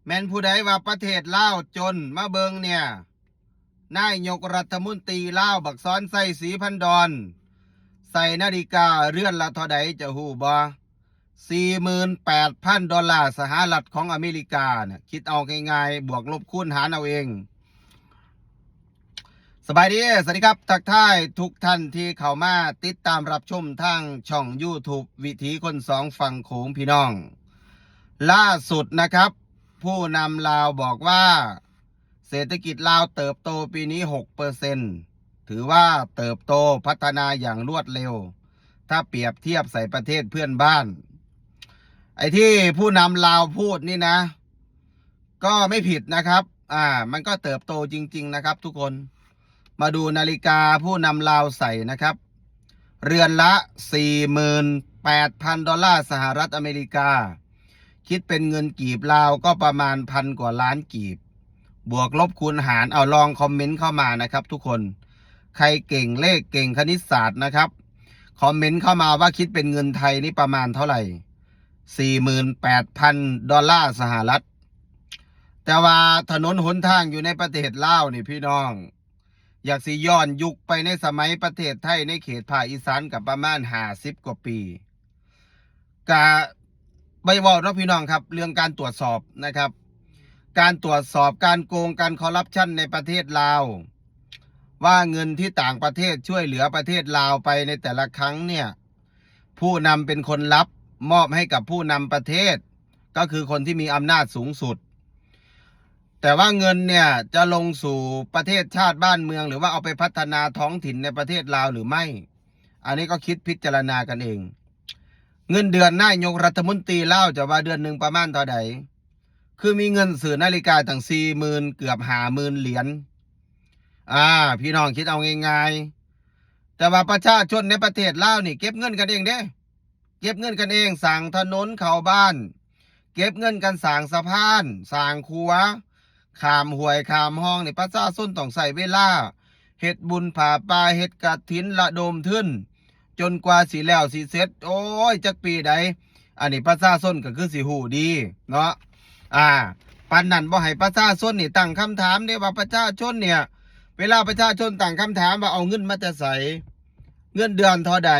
ແມ່ນຜູ້ໃດວ່າປະເທດລາວຈົນ ມາເບິ່ງເນ່ຍ ນາຍົກລັດຖະມົນຕີລາວ ບັກສອນໄຊ ສີພັນດອນ ໃສ່ນາລິກາເຮືອນລະເທົ່າໃດ ເຈົ້າຮູ້ບໍ່? ສີ່ໝື່ນແປດພັນດອນລາສະຫະລັດຂອງອາເມລິການະ ຄິດເອົາງ່າຍໆ ບວກລົບຄູນຫານເອົາເອງ. ສະບາຍດີ ສະຫວັດດີຄັບ ທັກທາຍທຸກທ່ານທີ່ເຂົ້າມາຕິດຕາມຮັບຊົມທາງຊ່ອງ YouTube ວິຖີຄົນສອງຝັ່ງໂຂງ ພີ່ນ້ອງ. ລ່າສຸດນະຄັບ ຜູ້ນຳລາວບອກວ່າ ເສດຖະກິດລາວເຕີບໂຕປີນີ້ຫົກເປີເຊັນ ຖືວ່າເຕີບໂຕພັດທະນາຢ່າງລວດເລັວ ຖ້າປຽບທຽບໃສ່ປະເທດເພື່ອນບ້ານ. ໄອ້ທີ່ຜູ້ນຳລາວພູດນີ້ນະ ກໍໄມ່ຜິດນະຄັບ ອ່າ ມັນກໍເຕີບໂຕຈິງໆນະຄັບທຸກຄົນ. ມາດູນາລິກາຜູ້ນຳລາວໃສ່ນະຄັບ ເຮືອນລະສີ່ໝື່ນແປດພັນດອນລາສະຫະລັດອາເມລິກາ ຄິດເປັນເງິນກີບລາວກໍປະມານພັນກວ່າລ້ານກີບ ບວກລົບຄູນຫານ. ເອົາ ລອງຄອມເມັນເຂົ້າມານະຄັບທຸກຄົນ ໃຄເກັ່ງເລກເກັ່ງຄະນິດສາດນະຄັບ ຄອມເມັນເຂົ້າມາວ່າຄິດເປັນເງິນໄທນີ້ປະມານເທົ່າໃດ? ສີ່ໝື່ນແປດພັນດອນລາສະຫະລັດ. ແຕ່ວ່າຖະໜົນຫົນທາງຢູ່ໃນປະເທດລາວນີ້ ພີ່ນ້ອງ ຢາກຊິຍ້ອນຍຸກໄປໃນສະໄໝປະເທດໄທ ໃນເຂດພາກອີສານກໍປະມານຫ້າສິບກວ່າປີ ກະໄປເວົ້າເນາະ ພີ່ນ້ອງຄັບ ເລື່ອງການຕວດສອບນະຄັບ ການຕວດສອບການໂກງ ການຄໍຣັບຊັນໃນປະເທດລາວ ວ່າເງິນທີ່ຕ່າງປະເທດຊ່ວຍເຫຼືອປະເທດລາວໄປໃນແຕ່ລະຄັ້ງເນ່ຍ ຜູ້ນຳເປັນຄົນຮັບ ມອບໃຫ້ກັບຜູ້ນຳປະເທດ ກໍຄືຄົນທີ່ມີອຳນາດສູງສຸດ. ແຕ່ວ່າເງິນເນ່ຍຈະລົງສູ່ປະເທດຊາດບ້ານເມືອງ ຫຼືວ່າເອົາໄປພັດທະນາທ້ອງຖິ່ນໃນປະເທດລາວຫຼືໄມ່ ອັນນີ້ກໍຄິດພິຈາລະນາກັນເອງ. ເງິນເດືອນນາຍົກລັດຖະມົນຕີລາວ ຈະວ່າເດືອນໜຶ່ງປະມານເທົ່າໃດ? ຄືມີເງິນຊື້ນາລິກາຕັ້ງສີ່ໝື່ນ ເກືອບຫ້າໝື່ນຫຼຽນ. ອ່າ ພີ່ນ້ອງຄິດເອົາງ່າຍໆ ແຕ່ວ່າປະຊາຊົນໃນປະເທດລາວນີ້ເກັບເງິນກັນເອງເດ້ ເກັບເງິນກັນເອງ ສ້າງຖະໜົນເຂົ້າບ້ານ ເກັບເງິນກັນສ້າງສະພານ ສ້າງຂົວ ຂ້າມຫ້ວຍຂ້າມຮ່ອງນີ້ ປະຊາຊົນຕ້ອງໃຊ້ເວລາ ເຮັດບຸນຜ້າປ່າ ເຮັດກະຖິນ ລະດົມທຶນ ຈົນກວ່າຊິແລ້ວຊິເສັດ ໂອ້ຍ ຈັກປີໃດ. ອັນນີ້ປະຊາຊົນກໍຄືຊິຮູ້ດີເນາະ ອ່າ ປານນັ້ນບໍ່ໃຫ້ປະຊາຊົນນີ້ຕັ້ງຄຳຖາມເດ້ ວ່າປະຊາຊົນເນ່ຍ ເວລາປະຊາຊົນຕັ້ງຄຳຖາມວ່າເອົາເງິນມາແຕ່ໃສ ເງິນເດືອນເທົ່າໃດ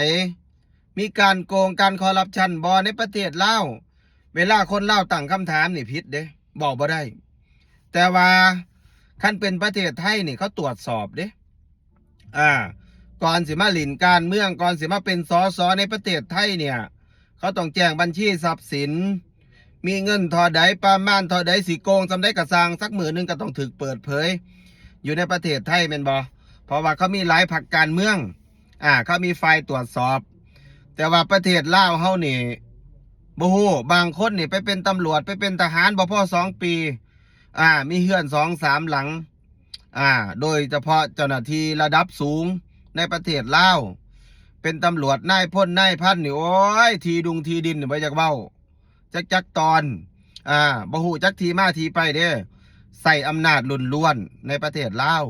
ມີການໂກງການຄໍຣັບຊັນບໍ່ໃນປະເທດລາວ? ເວລາຄົນລາວຕັ້ງຄຳຖາມນີ້ຜິດເດ້ ເວົ້າບໍ່ໄດ້. ແຕ່ວ່າຄັນເປັນປະເທດໄທນີ້ ເຂົາຕວດສອບເດ້ ອ່າ ກ່ອນຊິມາຫຼິ້ນການເມືອງ ກ່ອນຊິມາເປັນ ສສ ໃນປະເທດໄທເນ່ຍ ເຂົາຕ້ອງແຈ້ງບັນຊີຊັບສິນ ມີເງິນເທົ່າໃດ ປະມານເທົ່າໃດ ຊິໂກງສ່ຳໃດກໍຊ່າງ ສັກມື້ໜຶ່ງກໍຕ້ອງຖືກເປີດເຜີຍ ຢູ່ໃນປະເທດໄທແມ່ນບໍ່? ເພາະວ່າເຂົາມີຫຼາຍພັກການເມືອງ ອ່າ ເຂົາມີຝ່າຍຕວດສອບ. ແຕ່ວ່າປະເທດລາວເຮົານີ້ບໍ່ຮູ້ ບາງຄົນນີ້ໄປເປັນຕຳຫຼວດ ໄປເປັນທະຫານ ບໍ່ພໍສອງປີ ອ່າ ມີເຮືອນສອງສາມຫຼັງ ອ່າ ໂດຍສະເພາະເຈົ້າໜ້າທີ່ລະດັບສູງໃນປະເທດລາວ ເປັນຕຳຫຼວດ ນາຍພົນ ນາຍພັນນີ້ ໂອ້ຍ ທີ່ດຸງທີ່ດິນນີ້ບໍ່ຢາກເວົ້າ ຈັກ ຈັກຕອນ ອ່າ ບໍ່ຮູ້ຈັກທີ່ມາທີ່ໄປເດ້ ໃຊ້ອຳນາດລ້ວນໆໃນປະເທດລາວ.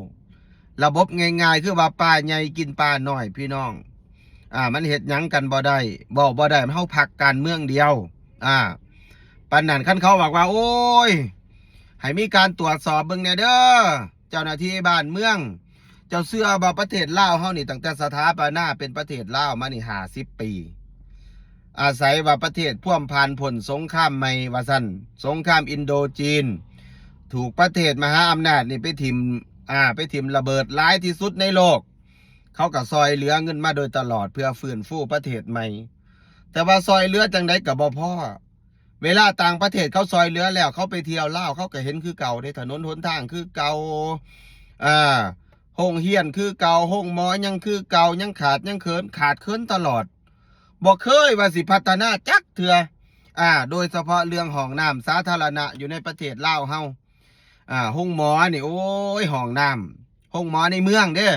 ລະບົບງ່າຍໆ ຄືວ່າປາໃຫຍ່ກິນປານ້ອຍ ພີ່ນ້ອງ ອ່າ ມັນເຮັດຫຍັງກັນບໍ່ໄດ້ ເວົ້າບໍ່ໄດ້ ເຮົາພັກການເມືອງດຽວ ອ່າ ປານນັ້ນ ຄັນເຂົາບອກວ່າ ໂອ້ຍ ໃຫ້ມີການຕວດສອບເບິ່ງແດ່ເດີ ເຈົ້າໜ້າທີ່ບ້ານເມືອງ ເຈົ້າເຊື່ອບໍ່ ປະເທດລາວເຮົານີ້ ຕັ້ງແຕ່ສະຖາປະນາເປັນປະເທດລາວມານີ້ຫ້າສິບປີ ອາໄສວ່າປະເທດພວມຜ່ານພົ້ນສົງຄາມໃໝ່ວ່າຊັ້ນ ສົງຄາມອິນໂດຈີນ ຖືກປະເທດມະຫາອຳນາດນີ້ໄປຖິ້ມ ອ່າ ໄປຖິ້ມລະເບີດຫຼາຍທີ່ສຸດໃນໂລກ ເຂົາກໍຊ່ອຍເຫຼືອເງິນມາໂດຍຕະຫຼອດເພື່ອຟື້ນຟູປະເທດໃໝ່. ແຕ່ວ່າຊ່ອຍເຫຼືອຈັ່ງໃດກໍບໍ່ພໍ ເວລາຕ່າງປະເທດເຂົາຊ່ອຍເຫຼືອແລ້ວ ເຂົາໄປທ່ຽວລາວ ເຂົາກໍເຫັນຄືເກົ່າເດ້ ຖະໜົນຫົນທາງຄືເກົ່າ ອ່າ ໂຮງຮຽນຄືເກົ່າ ໂຮງໝໍຍັງຄືເກົ່າ ຍັງຂາດຍັງເຂີນ ຂາດເຂີນຕະຫຼອດ ບໍ່ເຄີຍວ່າຊິພັດທະນາຈັກເທື່ອ ອ່າ ໂດຍສະເພາະເລື່ອງຫ້ອງນ້ຳສາທາລະນະຢູ່ໃນປະເທດລາວເຮົາ ອ່າ ໂຮງໝໍນີ້ ໂອ້ຍ ຫ້ອງນ້ຳ ໂຮງໝໍໃນເມືອງເດ້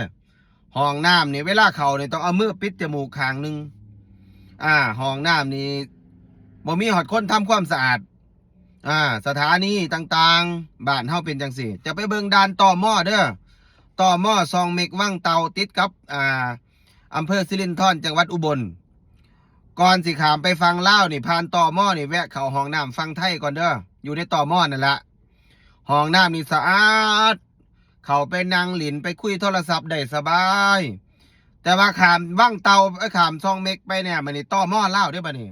ຫ້ອງນ້ຳນີ້ ເວລາເຂົ້ານີ້ຕ້ອງເອົາມືປິດຈະມູກຂ້າງໜຶ່ງ ອ່າ ຫ້ອງນ້ຳນີ້ບໍ່ມີຮອດຄົນທຳຄວາມສະອາດ ອ່າ ສະຖານີຕ່າງໆ ບ້ານເຮົາເປັນຈັ່ງຊີ້ ຈະໄປເບິ່ງດ່ານ ຕມ ເດີ ຕມ ຊ່ອງເມັກວັງເຕົ່າ ຕິດກັບ ອ່າ ອຳເພີສິລິນທອນ ຈັງຫວັດອຸບົນ. ກ່ອນຊິຂ້າມໄປຝັ່ງລາວນີ້ ຜ່ານ ຕມ ນີ້ ແວະເຂົ້າຫ້ອງນ້ຳຝັ່ງໄທກ່ອນເດີ ຢູ່ໃນ ຕມ ນັ້ນລະ ຫ້ອງນ້ຳນີ້ສະອາດ ເຂົ້າໄປນັ່ງຫຼິ້ນ ໄປຄຸຍໂທລະສັບໄດ້ສະບາຍ. ແຕ່ວ່າຂ້າມວັງເຕົ່າ ເອີ ຂ້າມຊ່ອງເມັກໄປແນ່ ບັດນີ້ ຕມ ລາວເດ້ບັດນີ້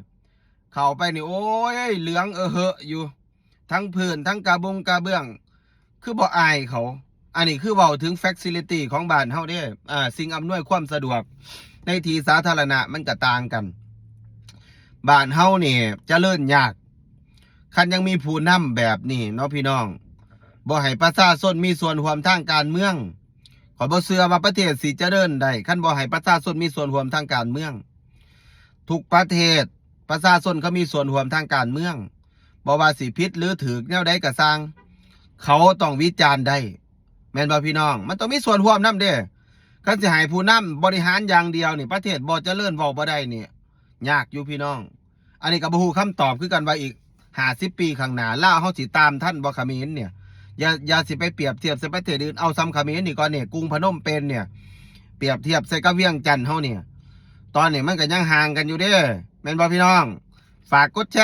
ເຂົ້າໄປນີ້ ໂອ້ຍ ເຫຼືອງເອີເຫະຢູ່ ທັງພື້ນ ທັງກະບົງກະເບື້ອງ ຄືບໍ່ອາຍເຂົາ. ອັນນີ້ຄືເວົ້າເຖິງ facility ຂອງບ້ານເຮົາເດ້ ອ່າ ສິ່ງອຳນວຍຄວາມສະດວກໃນທີ່ສາທາລະນະມັນກະຕ່າງກັນ. ບ້ານເຮົານີ້ຈະເລີນຍາກ ຄັນຍັງມີຜູ້ນຳແບບນີ້ເນາະພີ່ນ້ອງ, ບໍ່ໃຫ້ປະຊາຊົນມີສ່ວນຮ່ວມທາງການເມືອງ. ຂ້ອຍບໍ່ເຊື່ອວ່າປະເທດຊິຈະເລີນໄດ້ ຄັນບໍ່ໃຫ້ປະຊາຊົນມີສ່ວນຮ່ວມທາງການເມືອງ. ທຸກປະເທດ ປະຊາຊົນເຂົາມີສ່ວນຮ່ວມທາງການເມືອງ, ບໍ່ວ່າຊິຜິດຫຼືຖືກແນວໃດກໍຊ່າງ ເຂົາຕ້ອງວິຈານໄດ້ ແມ່ນບໍ່ພີ່ນ້ອງ? ມັນຕ້ອງມີສ່ວນຮ່ວມນຳເດ້. ຄັນຊິໃຫ້ຜູ້ນຳບໍລິຫານຢ່າງດຽວນີ້ ປະເທດບໍ່ຈະເລີນ ເວົ້າບໍ່ໄດ້ນີ້ ຍາກຢູ່ພີ່ນ້ອງ. ອັນນີ້ກໍບໍ່ຮູ້ຄຳຕອບຄືກັນວ່າອີກຫ້າສິບປີຂ້າງໜ້າ ລາວເຮົາຊິຕາມທັນບໍ່ຂະເໝນນີ້? ຢ່າ ຢ່າຊິໄປປຽບທຽບໃສ່ປະເທດອື່ນ ເອົາສ່ຳຂະເໝນນີ້ກ່ອນນີ້ ກຸງພະນົມເປນນີ້ ປຽບທຽບໃສ່ກັບວຽງຈັນເຮົານີ້ ຕອນນີ້ມັນກໍຍັງຫ່າງກັນຢູ່ເດ້ ແມ່ນບໍ່ພີ່ນ້ອງ? ຝາກກົດແຊ